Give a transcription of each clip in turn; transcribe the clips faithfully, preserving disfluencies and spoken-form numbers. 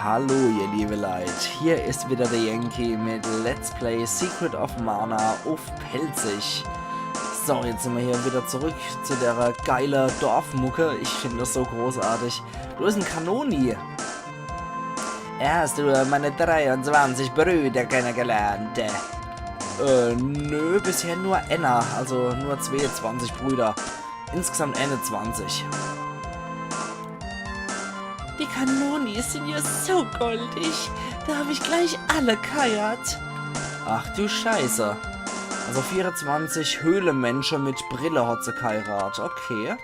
Hallo ihr liebe Leit, hier is wieder der Yankee mit Let's Play Secret of Mana uff Pälzisch. So, jetzt sin mer hier wieder zurück zu der geile Dorfmucke. Ich find des so großartig. Do is en Kanoni. Hast du meine dreiundzwanzig Brüder kennengelernt? Äh, nö, bisher nur enner, also nur zweeunzwanzig Brüder. Insgesamt eenunzwanzig. Die Kanonis sin ja so goldig. Da hab ich gleich alle geheirat. Ach du Scheiße. Also vierundzwanzig Höhlemensche mit Brille hat se geheirat. Okay.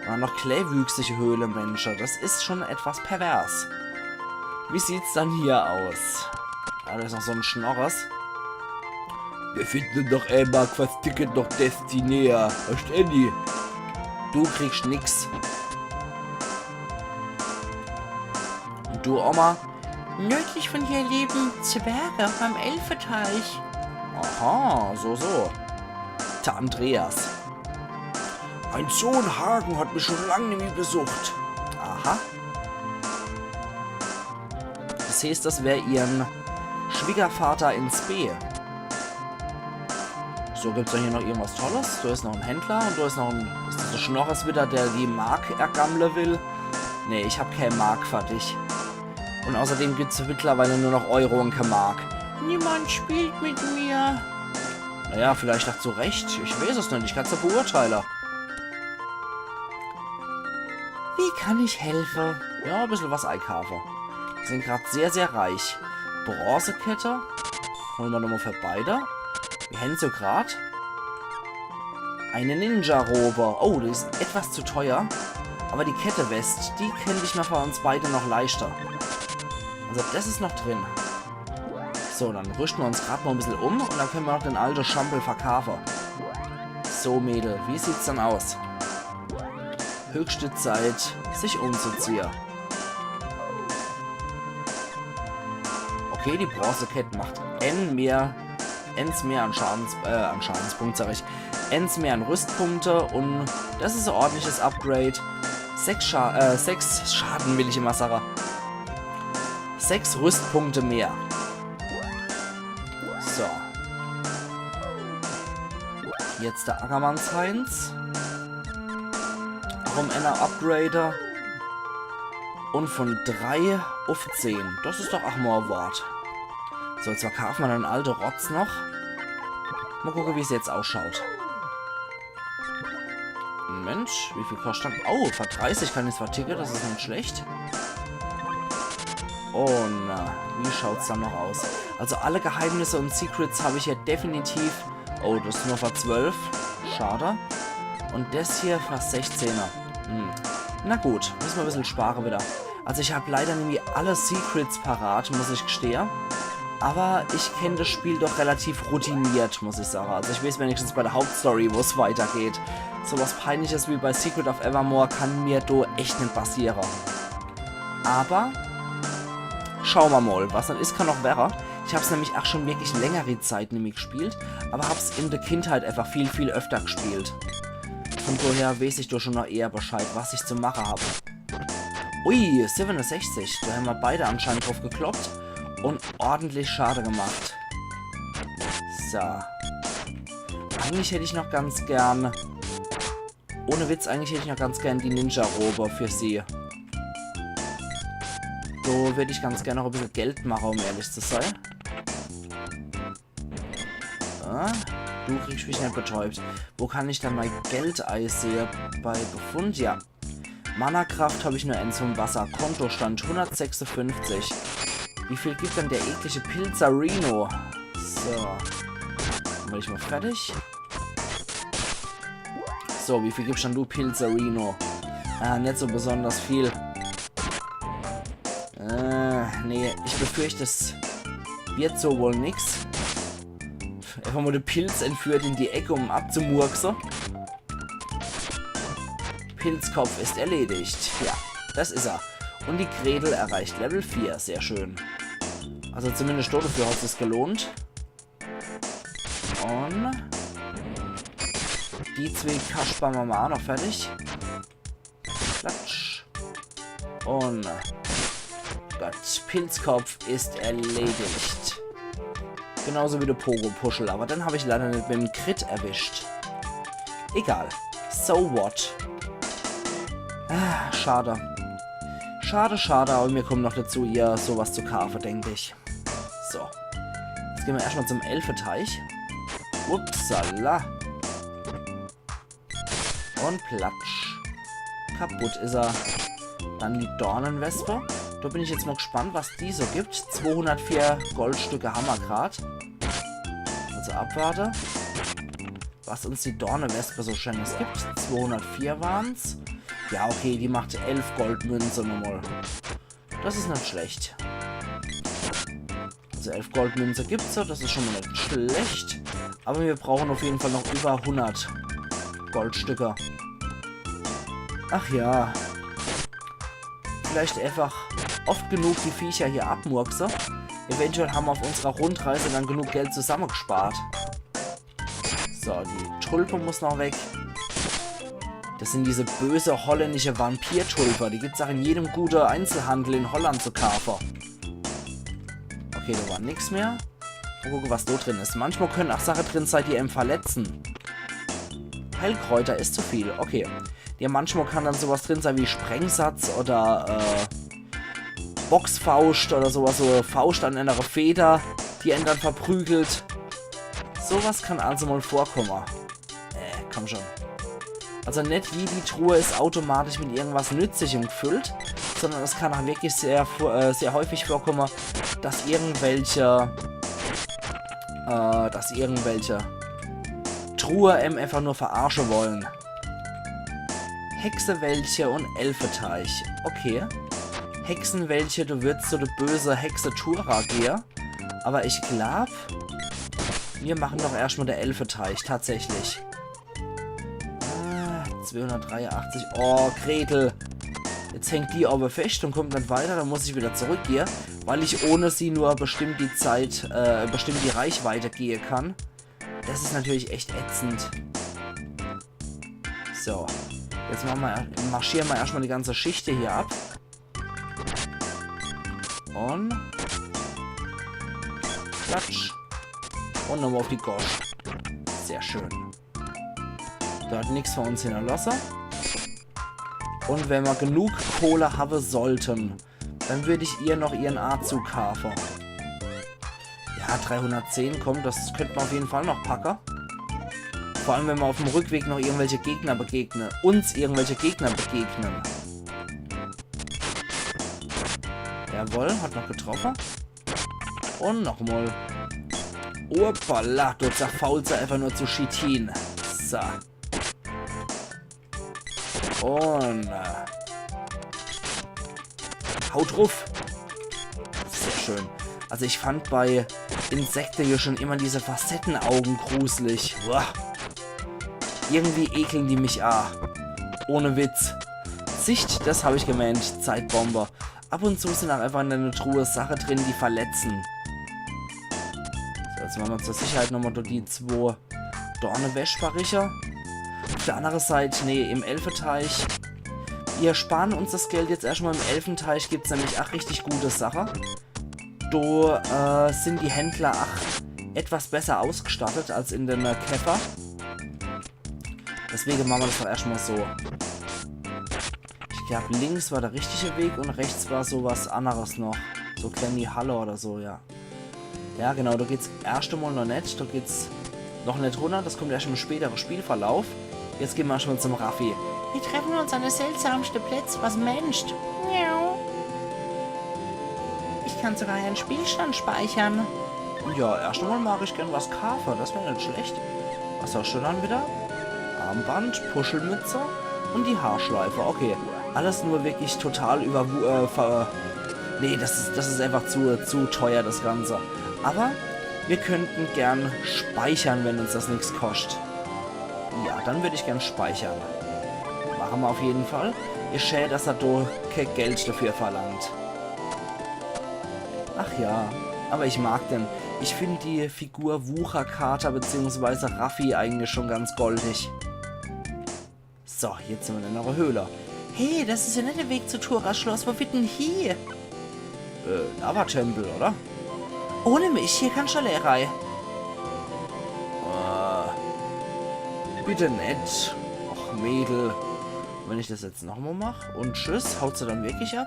Un noch klewüchsige Höhlemensche. Des is schon etwas pervers. Wie sieht's dann hier aus? Ah, do is noch so en Schnorres. Wir finden doch einmal das Ticket nach Destinea. Hörst, Annie? Du kriegst nix. Un du, Oma? Nördlich von hier leben Zwerge beim Elfeteich. Aha, so, so. Der Andreas. Mein Sohn Hagen hat mich schon lang nimmi besucht. Aha. Des heeßt, des wär ihrn Schwiegervater in spe. So, gibt's do hier noch irgendwas Tolles? Do is noch en Händler un do is noch en... Is des de Schnorres wieder, der die Mark ergammle will? Nee, ich hab kee Mark fer dich. Un außerdem gibt's mittlerweile nur noch Euro un kee Mark. Niemand spielt mit mir. Naja, vielleicht ach zu Recht. Ich weeß es net. Ich kann's net beurteile. Wie kann ich helfe? Ja, e bissel was eikaafe. Mir sin grad sehr, sehr reich. Bronzekette. Hole mer nochmal fer beide. Mir hän so grad eine Ninja-Robe. Oh, die is etwas zu teuer. Aber die Kettewest, die kennt ich mer fer uns beide noch leischte. Also des is noch drin. So, dann rüschte mer uns grad mal e bissel um un dann kenne mer noch den alte Schampel verkaafe. So, Mädel, wie sieht's dann aus? Höchste Zeit, sich umzuziehe. Okay, die Bronzekett macht en mehr, ens mehr an Schadens-, äh, an Schadenspunkt, sag ich, ens mehr an Rüstpunkte un des is e ordentliches Upgrade. Sechs Scha-, äh, sechs Schaden will ich immer sage. Sechs Rüstpunkte mehr. So. Jetzt der Ackermanns Heinz. Ach um enner upgrade. Un von drei uff zehn. Des is doch ach mal e Wort. So, jetzt verkaafe mer den alte Rotz noch. Mal gucke, wie's jetzt ausschaut. Mensch, wie viel koscht dann? Oh, fer dreißig kann ich's verticke, des is net schlecht. Un, äh, wie schaut's dann noch aus? Also alle Geheimnisse un Secrets hab ich ja definitiv. Oh, des is nur fer zwölf. Schade. Un des hier fer sechzehner. Hm. Na gut, misse mer e bissel spare wieder. Also ich hab leider nimmi alle Secrets parat, muss ich gestehe. Aber ich kenn des Spiel doch relativ routiniert, muss ich sage. Also ich weeß wenigstens bei der Hauptstory, wo's weitergeht. So was Peinliches wie bei Secret of Evermore kann mir do echt net passiere. Aber schaue mer mal, was net is, kann noch werre. Ich hab's nämlich ach schon wirklich längere Zeit nimmi gespielt, aber hab's in der Kindheit einfach viel, viel öfter gespielt. Von doher weeß ich do schon noch eher Bescheid, was ich zu mache hab. Ui, siebenundsechzig. Do hän mer beide anscheinend druff gekloppt un ordentlich Schade gemacht. So. Eigentlich hätt ich noch ganz gern, ohne Witz, eigentlich hätt ich noch ganz gern die Ninja-Robe für sie. Do würd ich ganz gern noch e bissel Geld mache, um ehrlich zu sei. Ah, du kriegst mich net betäubt. Wo kann ich dann mei Geld eisehe? Bei Befund, ja. Mana-Kraft hab ich nur ens vom Wasser. Kontostand hundertsechsundfünfzig. Wie viel gibt dann der eklige Pilzerino? So. Dann bin ich mal fertig. So, wie viel gibst dann du, Pilzerino? Ah, net so besonders viel. Äh, nee, ich befürcht, es wird so wohl nix. Einfach mal de Pilz entführt in die Eck, um abzumurkse. Pilzkopf ist erledigt. Ja, das is er. Und die Gretel erreicht Level vier. Sehr schön. Also zumindest dafür hat sich's gelohnt. Und die zwee kasper mer mal noch fertig. Klatsch. Und Gott, Pilzkopf ist erledigt. Genauso wie de Pogo-Puschel, aber den hab ich leider net mit dem Crit erwischt. Egal. So what? Ah, schade. Schade, schade, aber mir kommen noch dazu, ihr sowas zu kaufen, denk ich. So. Jetzt gehen wir erstmal zum Elfeteich. Upsala. Und platsch. Kaputt is er. Dann die Dornenwespe. Da bin ich jetzt mal gespannt, was die so gibt. Zweihundertvier Goldstücke hammer grad. Also abwarte. Was uns die Dornenwespe so Schönes gibt. Zweihundertvier waren's. Ja, okay, die macht elf Goldmünze nochmal. Das is net schlecht. Also elf Goldmünze gibt's ja, das is schon mal net schlecht. Aber wir brauchen auf jeden Fall noch über hundert Goldstücke. Ach ja. Vielleicht einfach oft genug die Viecher hier abmurkse. Eventuell haben wir auf unserer Rundreise dann genug Geld zusammengespart. So, die Tulpe muss noch weg. Das sind diese böse holländische Vampirtulpe. Die gibt's auch in jedem gute Einzelhandel in Holland zu kaufen. Okay, da war nix mehr. Mal gucken, was da drin is. Manchmal können auch Sachen drin sein, die einen verletzen. Heilkräuter is zu viel. Okay. Ja, manchmal kann dann sowas drin sein wie Sprengsatz oder äh, Boxfaust oder sowas, so Faust an einer Feder, die einen dann verprügelt. Sowas kann also mal vorkommen. Äh, komm schon. Also net jede Truhe is automatisch mit irgendwas Nützlichem gefüllt, sondern es kann auch wirklich sehr, fu- äh, sehr häufig vorkommen, dass irgendwelche, äh, dass irgendwelche Truhe em einfach nur verarsche wollen. Hexewäldche und Elfeteich. Okay. Hexenwäldche, du wirst zu der böse Hexe Tura gehe. Aber ich glaub, wir machen doch erstmal der Elfeteich, tatsächlich. Ah, zweihundertdreiundachtzig. Oh, Gretel. Jetzt hängt die aber fest und kommt net weiter. Dann muss ich wieder zurückgehe, weil ich ohne sie nur bestimmt die Zeit, äh, bestimmt die Reichweite gehe kann. Das is natürlich echt ätzend. So. Jetzt machen wir, marschieren wir erstmal die ganze Schichte hier ab. Und klatsch. Und nochmal auf die Gosch. Sehr schön. Da hat nix für uns hinterlasse. Und wenn wir genug Kohle haben sollten, dann würd ich ihr noch ihren Aazug kaufen. Ja, dreihundertzehn, komm, das könnte man auf jeden Fall noch packen. Vor allem, wenn wir auf dem Rückweg noch irgendwelche Gegner begegnen. Uns irgendwelche Gegner begegnen. Jawohl, hat noch getroffen. Und nochmal. Hoppala, du zerfaulst einfach nur zu Chitin. So. Und äh, haut drauf. Sehr schön. Also ich fand bei Insekte ja schon immer diese Facettenaugen gruselig. Uah. Irgendwie ekeln die mich a. Ohne Witz. Sicht, das hab ich gemeint. Zeitbombe. Ab und zu sind auch einfach in der Truhe Sachen drin, die verletzen. So, jetzt machen wir zur Sicherheit nochmal durch die zwei Dornewespe-Richer. Auf der anderen Seite, nee, im Elfeteich. Wir sparen uns das Geld jetzt erstmal. Im Elfeteich gibt's nämlich auch richtig gute Sachen. Do äh, sind die Händler auch etwas besser ausgestattet als in den äh, Käfer. Deswegen machen wir das doch erstmal so. Ich glaub, links war der richtige Weg und rechts war so was anderes noch. So kleine Halle oder so, ja. Ja, genau, da geht's erst einmal noch net. Da geht's noch net runter. Das kommt erst im späteren Spielverlauf. Jetzt gehen wir schon zum Raffi. Wir treffen uns an de seltsamste Plätz. Was meinst? Miau. Ich kann sogar einen Spielstand speichern. Ja, erst einmal mag ich gern was kaufen. Das wär net schlecht. Was hast du dann wieder? Armband, Puschelmütze und die Haarschleife. Okay, alles nur wirklich total über... Äh, ver nee, das ist, das ist einfach zu, zu teuer, das Ganze. Aber wir könnten gern speichern, wenn uns das nichts kostet. Ja, dann würde ich gern speichern. Machen wir auf jeden Fall. Is schä, dass er do kein Geld dafür verlangt. Ach ja, aber ich mag den. Ich find die Figur Wucherkater beziehungsweise Raffi eigentlich schon ganz goldig. So, jetzt sind wir in einer Höhle. Hey, das ist ja net der Weg zu Turas Schloss. Wo wird denn hier? Äh, Lava-Tempel, oder? Ohne mich, hier kann Chalet rei. Äh, bitte net. Och, Mädel. Wenn ich das jetzt noch emol mach und tschüss, haut se dann wirklich ab?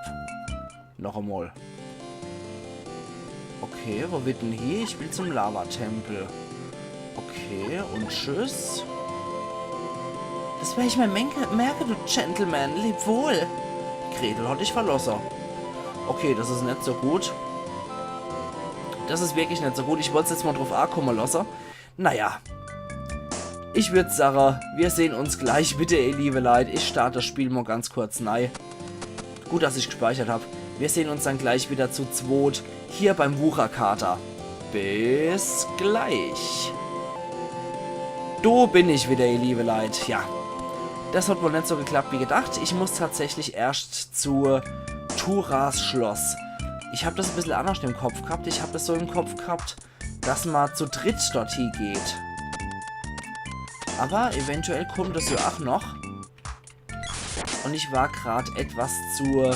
Noch emol. Okay, wo wird denn hier? Ich will zum Lava-Tempel. Okay, und tschüss. Das wer ich mir menke, merke, du Gentleman. Leb wohl. Gretel hat dich verlosse. Okay, das is net so gut. Das is wirklich net so gut. Ich wollt's jetzt mal drauf akomme losse. Naja. Ich würd sage, wir sehen uns gleich wieder, ihr liebe Leit. Ich start das Spiel mal ganz kurz nei. Gut, dass ich gespeichert hab. Wir sehen uns dann gleich wieder zu zweit hier beim Wucherkater. Bis gleich. Do bin ich wieder, ihr liebe Leit. Ja, das hat wohl net so geklappt wie gedacht. Ich muss tatsächlich erscht zu Turas Schloss. Ich hab das e bissel annerscht im Kopf gehabt. Ich hab das so im Kopf gehabt, dass ma zu dritt dorthie geht. Aber eventuell kommt das ja ach noch. Und ich war grad etwas zu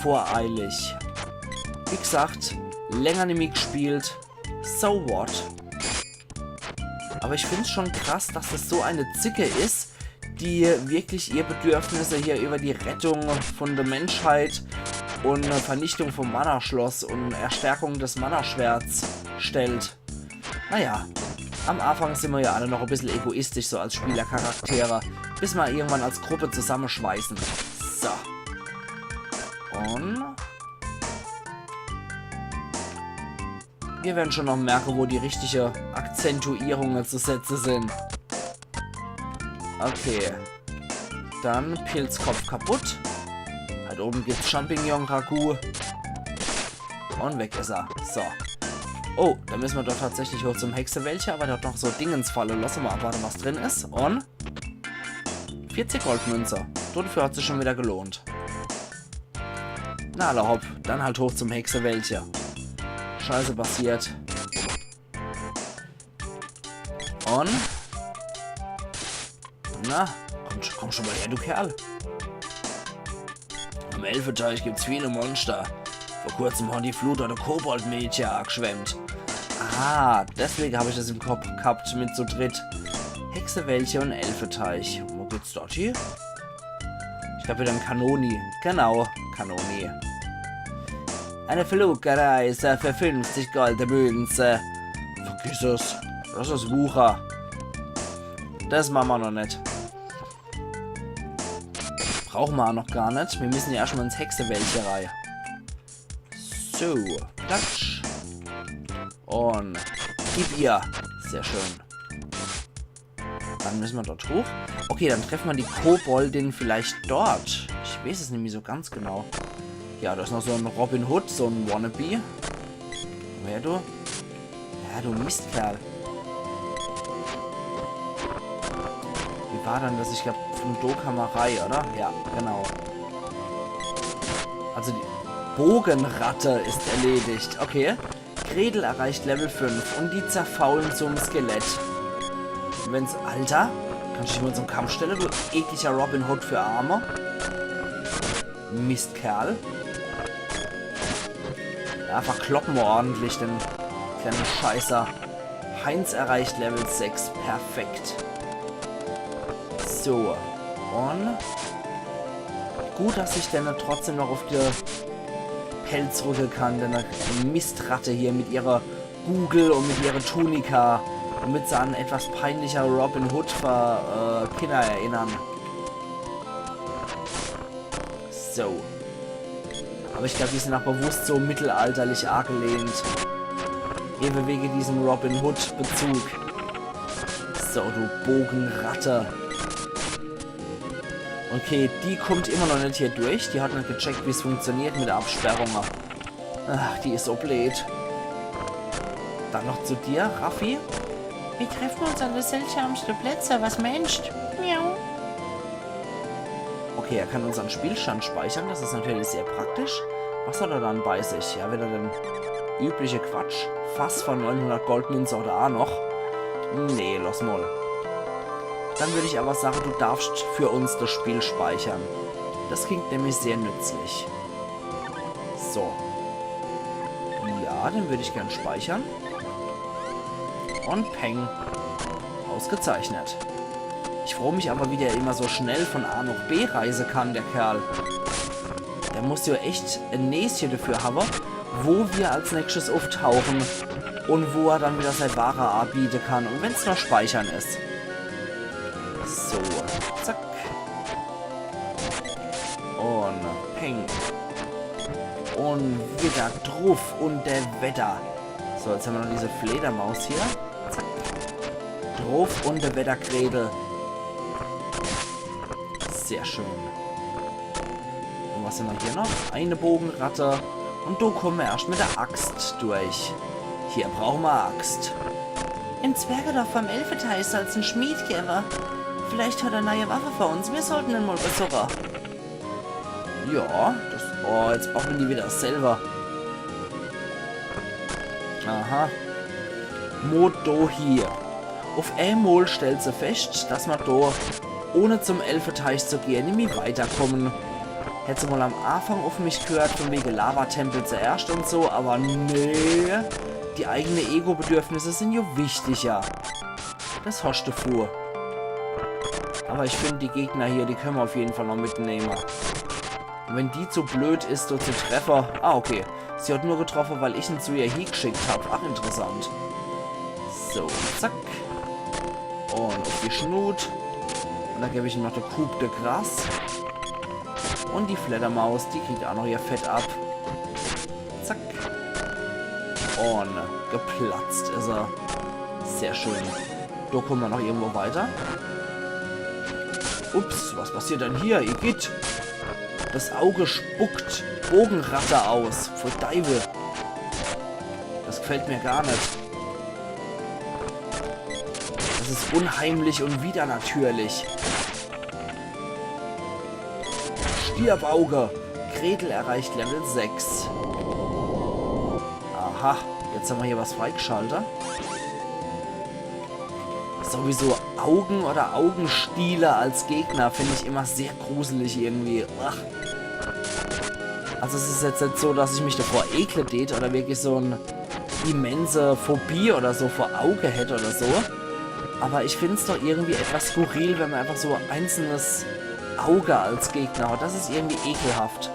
voreilig. Wie gesagt, länger nimmi gespielt. So what? Aber ich find's schon krass, dass das so eine Zicke is, die wirklich ihr Bedürfnisse hier über die Rettung von der Menschheit und Vernichtung vom Mana-Schloss und Erstärkung des Mana-Schwerts stellt. Naja, am Anfang sind wir ja alle noch ein bisschen egoistisch, so als Spielercharaktere, bis wir irgendwann als Gruppe zusammenschweißen. So. Und wir werden schon noch merken, wo die richtige Akzentuierungen zu setzen sind. Okay. Dann Pilzkopf kaputt. Halt oben gibt's Champignon-Ragout. Und weg is er. So. Oh, da müssen wir doch tatsächlich hoch zum Hexewäldche, aber der hat noch so Dingens falle lasse. Mal abwarten, was drin is. Und vierzig Goldmünze. Dafür hat sich schon wieder gelohnt. Na, alla hopp, dann halt hoch zum Hexewäldche. Scheiße passiert. Und? Na, komm, sch- komm schon mal her, du Kerl. Am Elfeteich gibt's viele Monster. Vor kurzem hat die Flut dort e Koboldmädche angeschwemmt. Ah, deswegen hab ich das im Kopf gehabt mit zu dritt. Hexewäldche und Elfeteich. Wo geht's dort hie? Ich glaub wieder ein Kanoni. Genau, Kanoni. Eine Flugreise für fünfzig Goldmünze. Vergiss es. Das is Wucher. Das machen wir noch net. Brauchen wir auch noch gar net. Wir müssen ja erstmal ins Hexewäldche rei. So, platsch. Und gib ihr. Sehr schön. Dann müssen wir dort hoch. Okay, dann treffen wir die Koboldin vielleicht dort. Ich weiß es nämlich so ganz genau. Ja, da ist noch so ein Robin Hood, so ein Wannabe. Wer du? Ja, du Mistkerl. Wie war denn das? Ich glaub, von Dokamerei, oder? Ja, genau. Also die Bogenratte ist erledigt. Okay. Gretel erreicht Level fünf und die zerfaulen zum Skelett. Wenn's, Alter, kannst du dich mal zum Kampf stellen, du ekliger Robin Hood für Arme? Mistkerl. Ja, verkloppen wir ordentlich den kleinen Scheißer. Heinz erreicht Level sechs. Perfekt. So. Und gut, dass ich dann trotzdem noch auf die Pelz rücken kann, denn die Mistratte hier mit ihrer Gugel und mit ihrer Tunika, womit sie an etwas peinlicher Robin Hood für äh, Kinder erinnern. So. Aber ich glaub, die sind auch bewusst so mittelalterlich angelehnt. Eben wegen diesem Robin Hood Bezug. So, du Bogenratte. Okay, die kommt immer noch nicht hier durch. Die hat nicht gecheckt, wie es funktioniert mit der Absperrung. Ach, die is so blöd. Dann noch zu dir, Raffi. Wir treffen uns an de seltsamste Plätze, was meinst? Miau. Okay, er kann unseren Spielstand speichern, das ist natürlich sehr praktisch. Was hat er dann bei sich? Ja, wieder den übliche Quatsch. Fass von neunhundert Goldmünze oder auch noch. Nee, lass mal. Dann würde ich aber sagen, du darfst für uns das Spiel speichern. Das klingt nämlich sehr nützlich. So. Ja, den würd ich gern speichern. Und peng. Ausgezeichnet. Ich froo mich aber, wie der immer so schnell von A noch B reise kann, der Kerl. Der muss ja echt e Näsche dafür hawe, wo wir als nächstes auftauchen und wo er dann wieder sei Ware anbiete kann. Und wenn's nur Speichern is. So, zack. Und peng. Und wieder druff und der Wetter. So, jetzt haben wir noch diese Fledermaus hier. Zack. Druff und der Wetter, Gretel. Sehr schön. Und was haben wir hier noch? Eine Bogenratte. Und do kommen wir erst mit der Axt durch. Hier brauchen wir Axt. Im Zwergedorf beim Elfeteich soll's en Schmied gewwe. Vielleicht hat er neue Waffe für uns. Wir sollten ihn mal besuche. Ja, das. Oh, jetzt brauchen wir die wieder selber. Aha. Modohi. Auf einmal stellt se fest, dass man do, ohne zum Elfeteich zu gehen, nimmi weiterkommen. Hätt se mal am Anfang auf mich gehört, von wegen Lavatempel zuerst und so, aber nee. Die eigene Ego-Bedürfnisse sind ja wichtiger. Das hast du vor. Aber ich finde, die Gegner hier, die können wir auf jeden Fall noch mitnehmen. Und wenn die zu blöd is, so zu treffen. Ah, okay. Sie hat nur getroffen, weil ich ihn zu ihr hingeschickt hab. Ach, interessant. So, zack. Und auf die Schnut. Und dann gebe ich ihm noch de Coup de Grâce. Und die Fledermaus, die kriegt auch noch ihr Fett ab. Zack. Und geplatzt is er. Sehr schön. Do kommen wir noch irgendwo weiter. Ups, was passiert denn hier? Igitt. Das Auge spuckt Bogenratte aus. Pfui Deiwel. Das gefällt mir gar net. Das is unheimlich und widernatürlich. Stirb, Auge! Gretel erreicht Level sechs. Aha, jetzt haben wir hier was freigeschaltet. Sowieso Augen oder Augenstiele als Gegner finde ich immer sehr gruselig irgendwie. Ach. Also es is jetzt net so, dass ich mich davor ekle tät oder wirklich so en immense Phobie oder so vor Auge hätt oder so. Aber ich find's doch irgendwie etwas skurril, wenn man einfach so einzelnes Auge als Gegner hat. Das is irgendwie ekelhaft.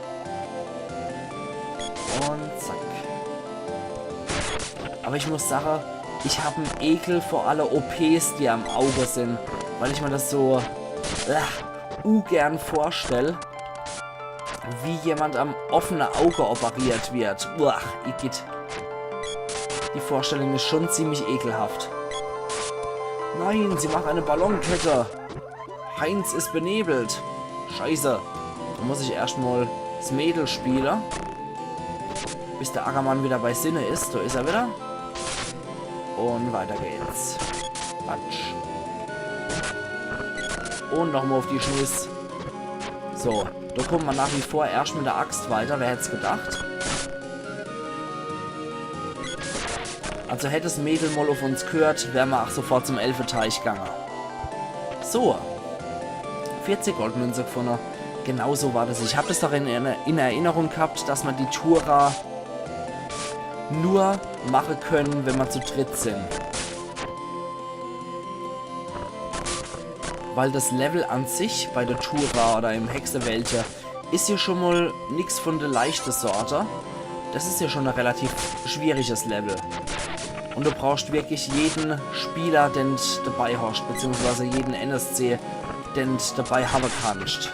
Und zack. Aber ich muss sagen, ich hab en Ekel vor alle O Ps, die am Auge sind, weil ich mir das so, äh, ungern vorstell, wie jemand am offenen Auge operiert wird. Uah, igitt. Die Vorstellung is schon ziemlich ekelhaft. Nein, sie macht eine Ballonkette. Heinz is benebelt. Scheiße. Da muss ich erscht mal s Mädel spiele. Bis der Ackermann wieder bei Sinne is. Da is er wieder. Und weiter geht's. Patsch. Und nochmal auf die Schnüss. So, da kommen wir nach wie vor erscht mit der Axt weiter. Wer hätt's gedacht? Also hätt s Mädel mal auf uns gehört, wär mer ach sofort zum Elfeteich gange. So. vierzig Goldmünze gefunde. Genau so war das. Ich hab das doch in, in, in Erinnerung gehabt, dass mer die Tura nur mache können, wenn mer zu dritt sind. Weil das Level an sich bei der Tura oder im Hexewäldche is ja schon mal nix von der leichte Sorte. Das is ja schon e relativ schwieriges Level. Und du brauchst wirklich jeden Spieler, den d' dabei hast, beziehungsweise jeden N S C, den d' dabei habe kannst.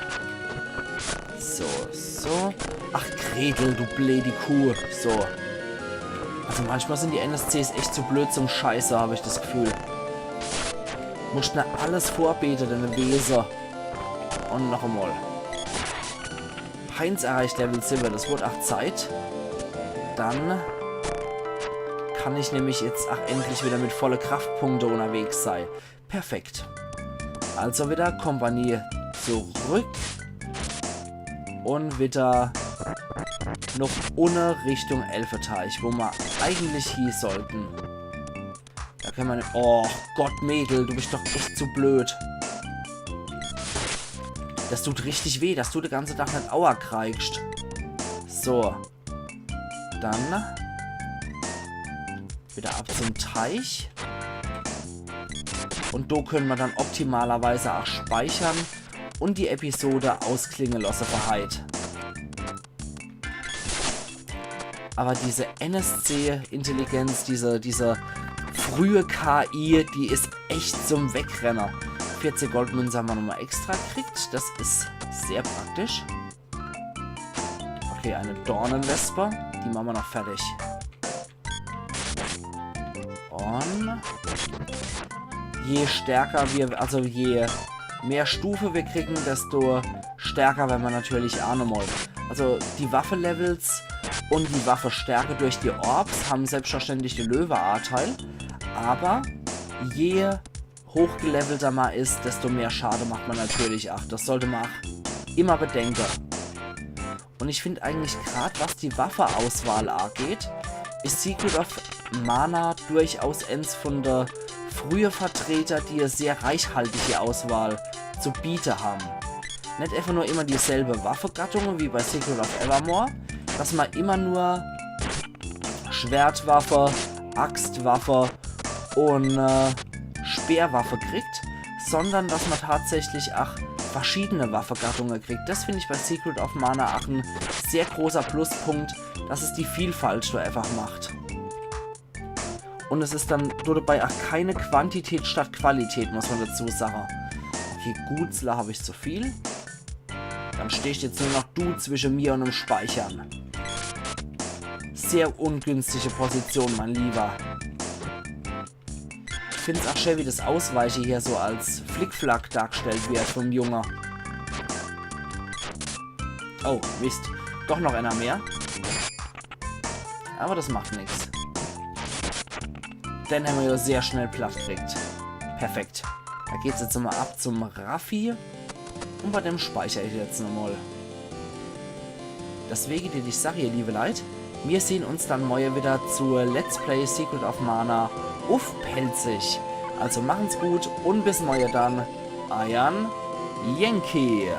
So, so. Ach, Gretel, du bleedi Kuh. So. Also manchmal sind die N S Cs echt zu blöd zum Scheiße, hab ich das Gefühl. Musst mir alles vorbete, deine Wese. Und noch einmal. Heinz erreicht Level siwwe, das wird ach Zeit. Dann kann ich nämlich jetzt ach endlich wieder mit volle Kraftpunkte unterwegs sei. Perfekt. Also wieder Kompanie zurück. Und wieder noch unne Richtung Elfeteich, wo mer eigentlich hie sollten. Da kann man. Oh Gott, Mädel, du bist doch echt zu blöd. Das tut richtig weh, dass du de ganze Tag net Aua kreigscht. So. Dann. Wieder ab zum Teich. Un do könne mer dann optimalerweise ach speichere un die Episode ausklinge losse für heit. Aber diese N S C-Intelligenz, diese, diese frühe K I, die is echt zum Wegrenne. Vierzig Goldmünze hämmer nochmal extra gekriegt. Das is sehr praktisch. Okay, eine Dornenwespe. Die mache mer noch fertig. Un je stärker wir, also je mehr Stufe wir kriegen, desto stärker werre mer natürlich ach nochmal. Also die Waffe-Levels un die Waffestärke durch die Orbs hän selbstverständlich de Löwe-Anteil, aber je hochgelevelter mer is, desto mehr Schade macht mer natürlich ach. Das sollte mer ach immer bedenke. Un ich find eigentlich grad, was die Waffeauswahl angeht, is Secret of Mana durchaus ens von de frühe Vertreter, die e sehr reichhaltige Auswahl zu biete hän. Net einfach nur immer dieselbe Waffegattunge wie bei Secret of Evermore, dass mer immer nur Schwertwaffe, Axtwaffe un äh, Speerwaffe kriegt, sondern dass mer tatsächlich ach verschiedene Waffegattunge kriegt. Das find ich bei Secret of Mana ach en sehr großer Pluspunkt, dass es die Vielfalt so einfach macht. Un es is dann do dabei ach keine Quantität statt Qualität, muss mer dazu sage. Okay, Gutsler hab ich zu viel. Dann stehst jetzt nur noch du zwischen mir un dem Speichern. Sehr ungünstige Position, mein Lieber. Ich find's ach schön, wie das Ausweiche hier so als Flickflack dargestellt wird vom Junge. Oh, Mist. Doch noch einer mehr. Aber das macht nix. Den hämmer ja sehr schnell platt gekriegt. Perfekt. Da geht's jetzt nochmal ab zum Raffi. Un bei dem speicher ich jetzt nochmal. Deswege deet ich sage, ihr liebe Leit, mir sehn uns dann morje wieder zu Let's Play Secret of Mana uff Pälzisch. Also machen's gut un bis morje dann. Eiern Yankee.